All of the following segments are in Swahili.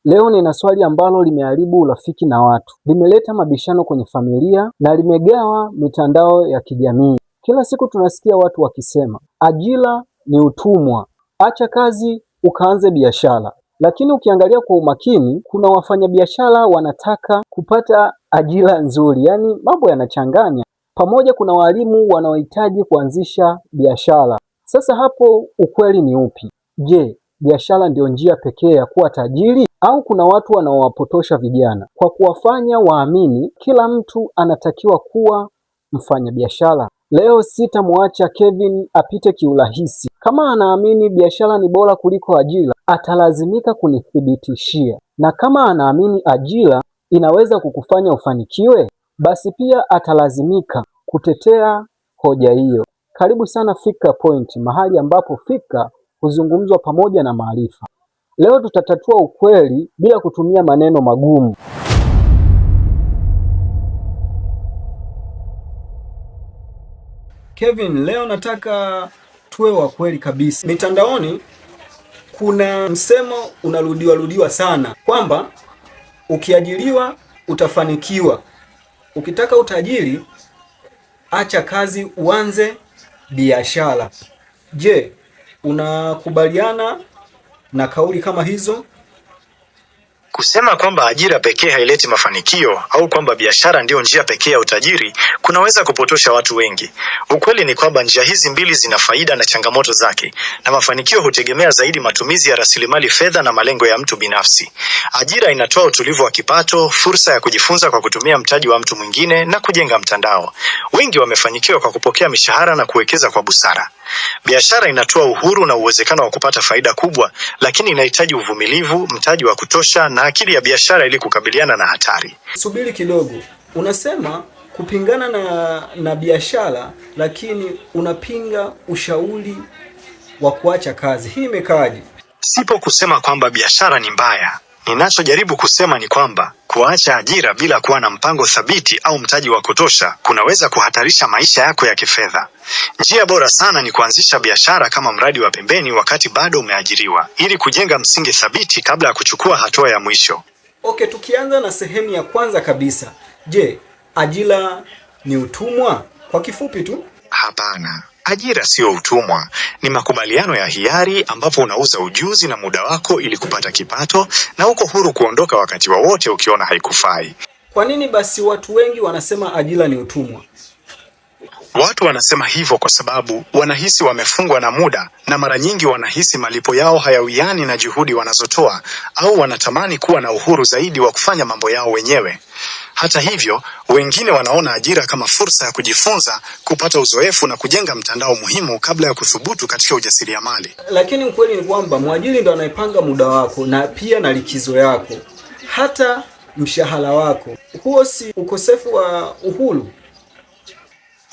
Leo nina swali ambalo limeharibu urafiki na watu, limeleta mabishano kwenye familia na limegawa mitandao ya kijamii. Kila siku tunasikia watu wakisema ajira ni utumwa, acha kazi ukaanze biashara. Lakini ukiangalia kwa umakini, kuna wafanyabiashara wanataka kupata ajira nzuri, yaani mambo yanachanganya. Pamoja kuna walimu wanaohitaji kuanzisha biashara. Sasa hapo ukweli ni upi? Je, biashara ndio njia pekee ya kuwa tajiri au kuna watu wanaowapotosha vijana kwa kuwafanya waamini kila mtu anatakiwa kuwa mfanyabiashara? Leo sitamwacha Kevin apite kiurahisi. Kama anaamini biashara ni bora kuliko ajira, atalazimika kunithibitishia, na kama anaamini ajira inaweza kukufanya ufanikiwe, basi pia atalazimika kutetea hoja hiyo. Karibu sana Fikra Point, mahali ambapo fikra huzungumzwa pamoja na maarifa. Leo tutatatua ukweli bila kutumia maneno magumu. Kevin, leo nataka tuwe wa kweli kabisa. Mitandaoni kuna msemo unarudiwa rudiwa sana kwamba ukiajiriwa utafanikiwa, ukitaka utajiri acha kazi uanze biashara. Je, unakubaliana na kauli kama hizo? Kusema kwamba ajira pekee haileti mafanikio au kwamba biashara ndiyo njia pekee ya utajiri kunaweza kupotosha watu wengi. Ukweli ni kwamba njia hizi mbili zina faida na changamoto zake, na mafanikio hutegemea zaidi matumizi ya rasilimali fedha na malengo ya mtu binafsi. Ajira inatoa utulivu wa kipato, fursa ya kujifunza kwa kutumia mtaji wa mtu mwingine na kujenga mtandao. Wengi wamefanikiwa kwa kupokea mishahara na kuwekeza kwa busara. Biashara inatoa uhuru na uwezekano wa kupata faida kubwa, lakini inahitaji uvumilivu, mtaji wa kutosha na akili ya biashara ili kukabiliana na hatari. Subiri kidogo, unasema kupingana na biashara, lakini unapinga ushauri wa kuacha kazi. Hii imekaaje? Sipo kusema kwamba biashara ni mbaya. Ninachojaribu kusema ni kwamba kuacha ajira bila kuwa na mpango thabiti au mtaji wa kutosha kunaweza kuhatarisha maisha yako ya kifedha. Njia bora sana ni kuanzisha biashara kama mradi wa pembeni wakati bado umeajiriwa, ili kujenga msingi thabiti kabla ya kuchukua hatua ya mwisho. Okay, tukianza na sehemu ya kwanza kabisa. Je, ajira ni utumwa? Kwa kifupi tu. Hapana. Ajira sio utumwa, ni makubaliano ya hiari ambapo unauza ujuzi na muda wako ili kupata kipato na uko huru kuondoka wakati wowote ukiona haikufai. Kwa nini basi watu wengi wanasema ajira ni utumwa? Watu wanasema hivyo kwa sababu wanahisi wamefungwa na muda, na mara nyingi wanahisi malipo yao hayawiani na juhudi wanazotoa, au wanatamani kuwa na uhuru zaidi wa kufanya mambo yao wenyewe. Hata hivyo, wengine wanaona ajira kama fursa ya kujifunza, kupata uzoefu na kujenga mtandao muhimu kabla ya kuthubutu katika ujasiriamali. Lakini ukweli ni kwamba mwajiri ndo anayepanga muda wako na pia na likizo yako, hata mshahara wako. Huo si ukosefu wa uhuru?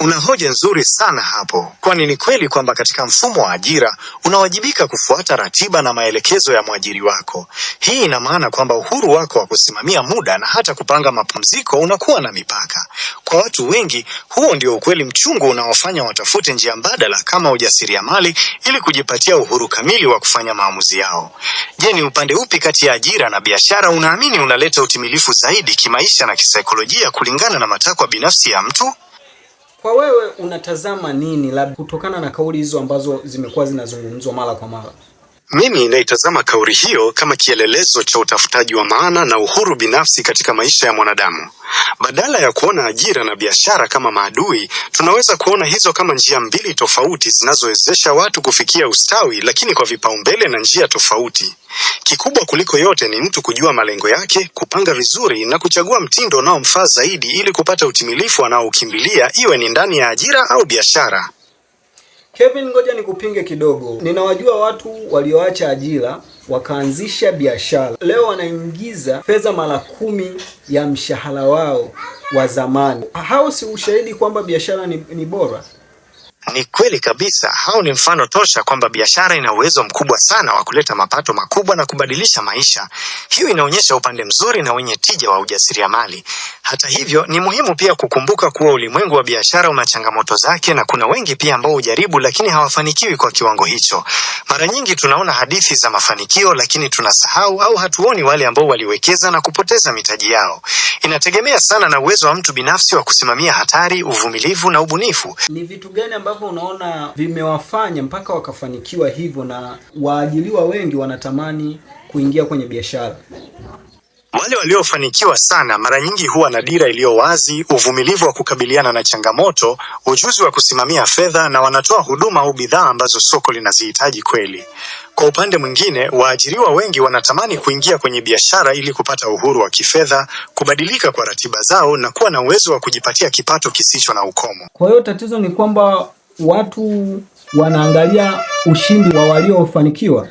Una hoja nzuri sana hapo, kwani ni kweli kwamba katika mfumo wa ajira unawajibika kufuata ratiba na maelekezo ya mwajiri wako. Hii ina maana kwamba uhuru wako wa kusimamia muda na hata kupanga mapumziko unakuwa na mipaka. Kwa watu wengi, huo ndio ukweli mchungu unaofanya watafute njia mbadala kama ujasiriamali ili kujipatia uhuru kamili wa kufanya maamuzi yao. Je, ni upande upi kati ya ajira na biashara unaamini unaleta utimilifu zaidi kimaisha na kisaikolojia kulingana na matakwa binafsi ya mtu? Kwa wewe unatazama nini labda kutokana na kauli hizo ambazo zimekuwa zinazungumzwa mara kwa mara? Mimi naitazama kauli hiyo kama kielelezo cha utafutaji wa maana na uhuru binafsi katika maisha ya mwanadamu. Badala ya kuona ajira na biashara kama maadui, tunaweza kuona hizo kama njia mbili tofauti zinazowezesha watu kufikia ustawi, lakini kwa vipaumbele na njia tofauti. Kikubwa kuliko yote ni mtu kujua malengo yake, kupanga vizuri na kuchagua mtindo unaomfaa zaidi ili kupata utimilifu anaoukimbilia, iwe ni ndani ya ajira au biashara. Kevin, ngoja nikupinge kidogo. Ninawajua watu walioacha ajira wakaanzisha biashara, leo wanaingiza fedha mara 10 ya mshahara wao wa zamani. Hao si ushahidi kwamba biashara ni bora? Ni kweli kabisa, hao ni mfano tosha kwamba biashara ina uwezo mkubwa sana wa kuleta mapato makubwa na kubadilisha maisha. Hiyo inaonyesha upande mzuri na wenye tija wa ujasiriamali. Hata hivyo, ni muhimu pia kukumbuka kuwa ulimwengu wa biashara una changamoto zake na kuna wengi pia ambao hujaribu lakini hawafanikiwi kwa kiwango hicho. Mara nyingi tunaona hadithi za mafanikio lakini tunasahau au hatuoni wale ambao waliwekeza na kupoteza mitaji yao. Inategemea sana na uwezo wa mtu binafsi wa kusimamia hatari, uvumilivu na ubunifu. Ni vitu gani ambavyo unaona vimewafanya mpaka wakafanikiwa hivyo na waajiriwa wengi wanatamani kuingia kwenye biashara? Wale waliofanikiwa sana mara nyingi huwa na dira iliyo wazi, uvumilivu wa kukabiliana na changamoto, ujuzi wa kusimamia fedha na wanatoa huduma au bidhaa ambazo soko linazihitaji kweli. Kwa upande mwingine, waajiriwa wengi wanatamani kuingia kwenye biashara ili kupata uhuru wa kifedha, kubadilika kwa ratiba zao na kuwa na uwezo wa kujipatia kipato kisicho na ukomo. Kwa hiyo tatizo ni kwamba watu wanaangalia ushindi wa waliofanikiwa.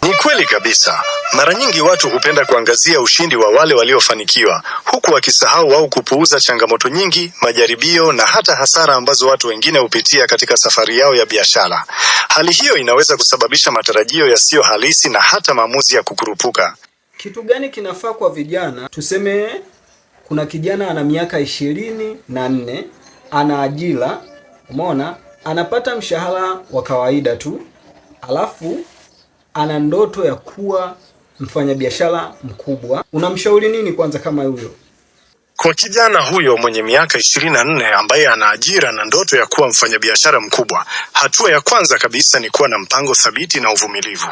Ni kweli kabisa. Mara nyingi watu hupenda kuangazia ushindi wa wale waliofanikiwa, huku wakisahau au kupuuza changamoto nyingi, majaribio na hata hasara ambazo watu wengine hupitia katika safari yao ya biashara. Hali hiyo inaweza kusababisha matarajio yasiyo halisi na hata maamuzi ya kukurupuka. Kitu gani kinafaa kwa vijana? Tuseme kuna kijana ana miaka 24, ana ajira, umeona, anapata mshahara wa kawaida tu, alafu ana ndoto ya kuwa mfanyabiashara mkubwa. Unamshauri nini kwanza kama huyo? Kwa kijana huyo mwenye miaka 24 ambaye ana ajira na ndoto ya kuwa mfanyabiashara mkubwa, hatua ya kwanza kabisa ni kuwa na mpango thabiti na uvumilivu.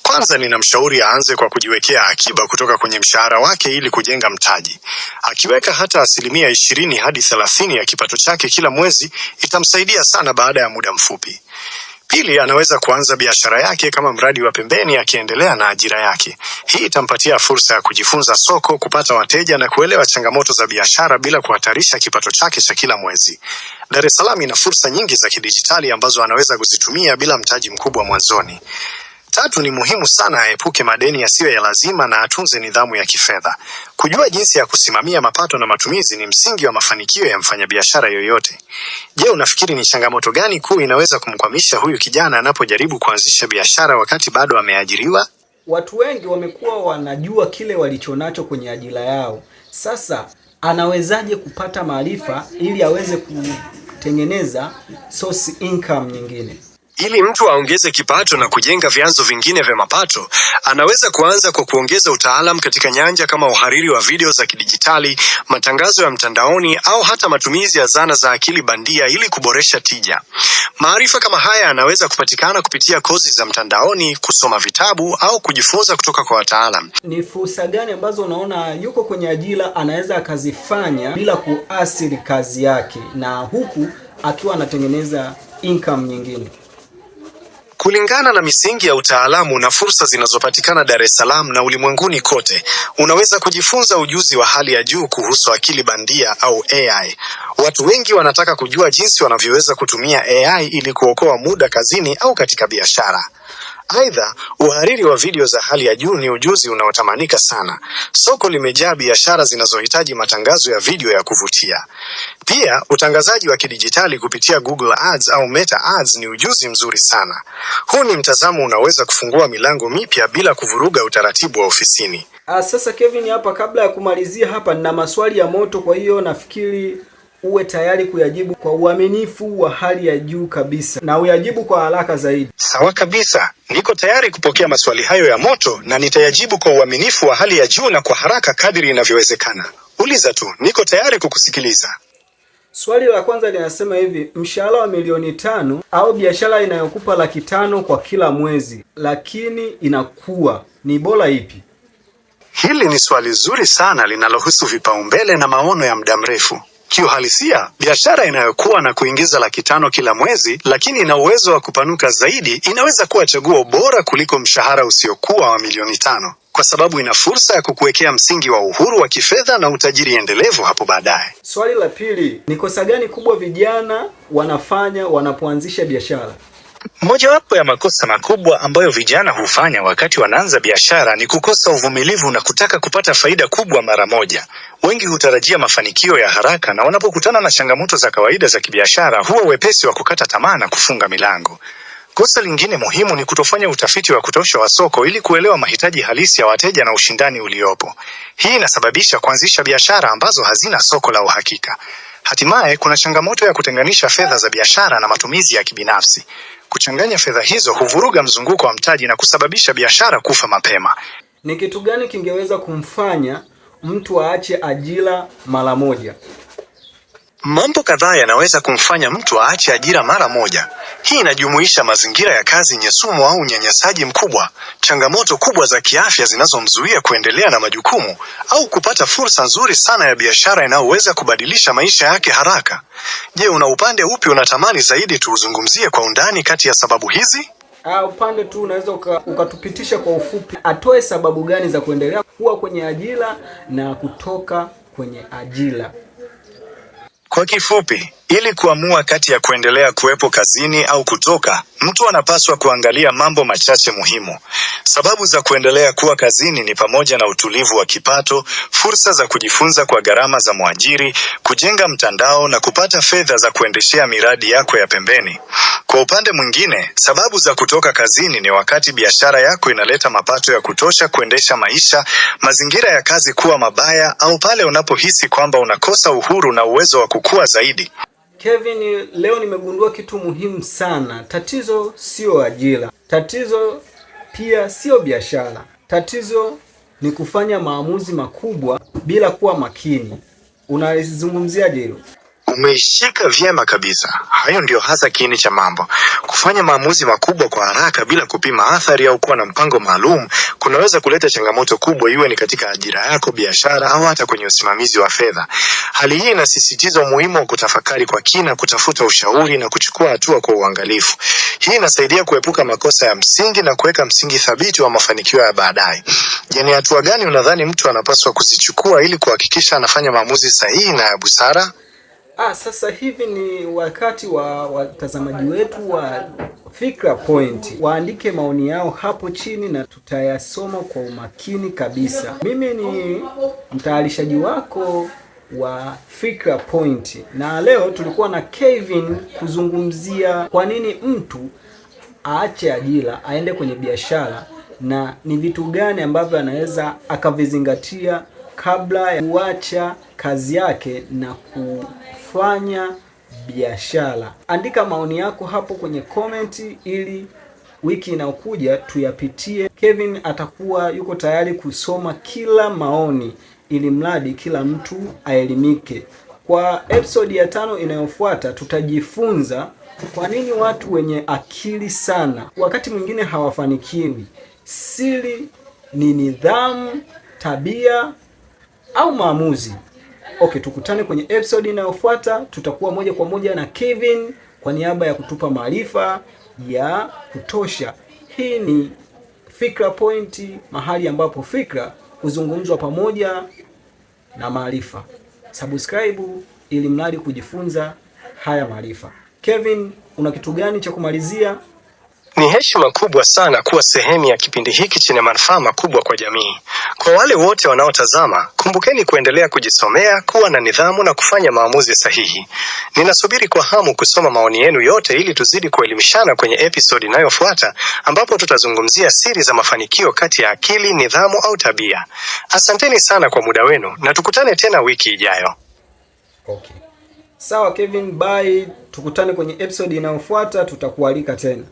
Kwanza ninamshauri aanze kwa kujiwekea akiba kutoka kwenye mshahara wake ili kujenga mtaji. Akiweka hata 20% hadi 30% ya kipato chake kila mwezi, itamsaidia sana baada ya muda mfupi. Pili, anaweza kuanza biashara yake kama mradi wa pembeni akiendelea na ajira yake. Hii itampatia fursa ya kujifunza soko, kupata wateja na kuelewa changamoto za biashara bila kuhatarisha kipato chake cha kila mwezi. Dar es Salaam ina fursa nyingi za kidijitali ambazo anaweza kuzitumia bila mtaji mkubwa mwanzoni. Tatu, ni muhimu sana aepuke madeni yasiyo ya lazima na atunze nidhamu ya kifedha. Kujua jinsi ya kusimamia mapato na matumizi ni msingi wa mafanikio ya mfanyabiashara yoyote. Je, unafikiri ni changamoto gani kuu inaweza kumkwamisha huyu kijana anapojaribu kuanzisha biashara wakati bado ameajiriwa? Watu wengi wamekuwa wanajua kile walichonacho kwenye ajira yao. Sasa anawezaje kupata maarifa ili aweze kutengeneza source income nyingine? Ili mtu aongeze kipato na kujenga vyanzo vingine vya mapato, anaweza kuanza kwa kuongeza utaalam katika nyanja kama uhariri wa video za kidijitali, matangazo ya mtandaoni au hata matumizi ya zana za akili bandia ili kuboresha tija. Maarifa kama haya yanaweza kupatikana kupitia kozi za mtandaoni, kusoma vitabu au kujifunza kutoka kwa wataalam. Ni fursa gani ambazo unaona yuko kwenye ajira anaweza akazifanya bila kuathiri kazi yake na huku akiwa anatengeneza income nyingine? Kulingana na misingi ya utaalamu na fursa zinazopatikana Dar es Salaam na ulimwenguni kote, unaweza kujifunza ujuzi wa hali ya juu kuhusu akili bandia au AI. Watu wengi wanataka kujua jinsi wanavyoweza kutumia AI ili kuokoa muda kazini au katika biashara. Aidha, uhariri wa video za hali ya juu ni ujuzi unaotamanika sana. Soko limejaa biashara zinazohitaji matangazo ya video ya kuvutia. Pia, utangazaji wa kidijitali kupitia Google Ads au Meta Ads ni ujuzi mzuri sana. Huu ni mtazamo unaweza kufungua milango mipya bila kuvuruga utaratibu wa ofisini. Sasa Kevin, hapa kabla ya kumalizia hapa nina maswali ya moto, kwa hiyo nafikiri uwe tayari kuyajibu kwa uaminifu wa hali ya juu kabisa na uyajibu kwa haraka zaidi. Sawa kabisa, niko tayari kupokea maswali hayo ya moto na nitayajibu kwa uaminifu wa hali ya juu na kwa haraka kadiri inavyowezekana. Uliza tu, niko tayari kukusikiliza. Swali la kwanza linasema hivi: mshahara wa milioni 5 au biashara inayokupa 500,000 kwa kila mwezi, lakini inakuwa ni bora ipi? Hili ni swali zuri sana linalohusu vipaumbele na maono ya muda mrefu. Kiuhalisia, biashara inayokuwa na kuingiza 500,000 kila mwezi, lakini ina uwezo wa kupanuka zaidi, inaweza kuwa chaguo bora kuliko mshahara usiokuwa wa milioni 5, kwa sababu ina fursa ya kukuwekea msingi wa uhuru wa kifedha na utajiri endelevu hapo baadaye. Swali la pili, ni kosa gani kubwa vijana wanafanya wanapoanzisha biashara? Mojawapo ya makosa makubwa ambayo vijana hufanya wakati wanaanza biashara ni kukosa uvumilivu na kutaka kupata faida kubwa mara moja. Wengi hutarajia mafanikio ya haraka na wanapokutana na changamoto za kawaida za kibiashara huwa wepesi wa kukata tamaa na kufunga milango. Kosa lingine muhimu ni kutofanya utafiti wa kutosha wa soko ili kuelewa mahitaji halisi ya wateja na ushindani uliopo. Hii inasababisha kuanzisha biashara ambazo hazina soko la uhakika. Hatimaye, kuna changamoto ya kutenganisha fedha za biashara na matumizi ya kibinafsi. Kuchanganya fedha hizo huvuruga mzunguko wa mtaji na kusababisha biashara kufa mapema. Ni kitu gani kingeweza kumfanya mtu aache ajira mara moja? Mambo kadhaa yanaweza kumfanya mtu aache ajira mara moja. Hii inajumuisha mazingira ya kazi yenye sumu au unyanyasaji mkubwa, changamoto kubwa za kiafya zinazomzuia kuendelea na majukumu, au kupata fursa nzuri sana ya biashara inayoweza kubadilisha maisha yake haraka. Je, una upande upi unatamani zaidi tuuzungumzie kwa undani kati ya sababu hizi? Upande tu unaweza ukatupitisha kwa ufupi, atoe sababu gani za kuendelea kuwa kwenye ajira na kutoka kwenye ajira? Kwa kifupi, ili kuamua kati ya kuendelea kuwepo kazini au kutoka, mtu anapaswa kuangalia mambo machache muhimu. Sababu za kuendelea kuwa kazini ni pamoja na utulivu wa kipato, fursa za kujifunza kwa gharama za mwajiri, kujenga mtandao na kupata fedha za kuendeshea miradi yako ya pembeni. Kwa upande mwingine, sababu za kutoka kazini ni wakati biashara yako inaleta mapato ya kutosha kuendesha maisha, mazingira ya kazi kuwa mabaya au pale unapohisi kwamba unakosa uhuru na uwezo wa kukua zaidi. Kevin, leo nimegundua kitu muhimu sana. Tatizo sio ajira, tatizo pia sio biashara, tatizo ni kufanya maamuzi makubwa bila kuwa makini. Unalizungumziaje hilo? Umeishika vyema kabisa. Hayo ndiyo hasa kiini cha mambo. Kufanya maamuzi makubwa kwa haraka bila kupima athari au kuwa na mpango maalum kunaweza kuleta changamoto kubwa, iwe ni katika ajira yako, biashara au hata kwenye usimamizi wa fedha. Hali hii inasisitiza umuhimu wa kutafakari kwa kina, kutafuta ushauri na kuchukua hatua kwa uangalifu. Hii inasaidia kuepuka makosa ya msingi na kuweka msingi thabiti wa mafanikio ya baadaye. Je, ni hatua gani unadhani mtu anapaswa kuzichukua ili kuhakikisha anafanya maamuzi sahihi na ya busara? Sasa hivi ni wakati wa watazamaji wetu wa Fikra Point waandike maoni yao hapo chini na tutayasoma kwa umakini kabisa. Mimi ni mtayarishaji wako wa Fikra Point, na leo tulikuwa na Kevin kuzungumzia kwa nini mtu aache ajira aende kwenye biashara na ni vitu gani ambavyo anaweza akavizingatia kabla ya kuacha kazi yake na kufanya biashara. Andika maoni yako hapo kwenye komenti ili wiki inayokuja tuyapitie. Kevin atakuwa yuko tayari kusoma kila maoni ili mradi kila mtu aelimike. Kwa episode ya 5 inayofuata tutajifunza kwa nini watu wenye akili sana wakati mwingine hawafanikiwi. Siri ni nidhamu, tabia au maamuzi. Okay, tukutane kwenye episode inayofuata. Tutakuwa moja kwa moja na Kevin kwa niaba ya kutupa maarifa ya kutosha. Hii ni Fikra Point, mahali ambapo fikra huzungumzwa pamoja na maarifa. Subscribe ili mradi kujifunza haya maarifa. Kevin, una kitu gani cha kumalizia? Ni heshima kubwa sana kuwa sehemu ya kipindi hiki chenye manufaa makubwa kwa jamii. Kwa wale wote wanaotazama, kumbukeni kuendelea kujisomea, kuwa na nidhamu na kufanya maamuzi sahihi. Ninasubiri kwa hamu kusoma maoni yenu yote ili tuzidi kuelimishana kwenye episodi inayofuata ambapo tutazungumzia siri za mafanikio kati ya akili, nidhamu au tabia. Asanteni sana kwa muda wenu na tukutane tena wiki ijayo. Okay. Sawa Kevin, bye. Tukutane kwenye episode inayofuata, tutakualika tena.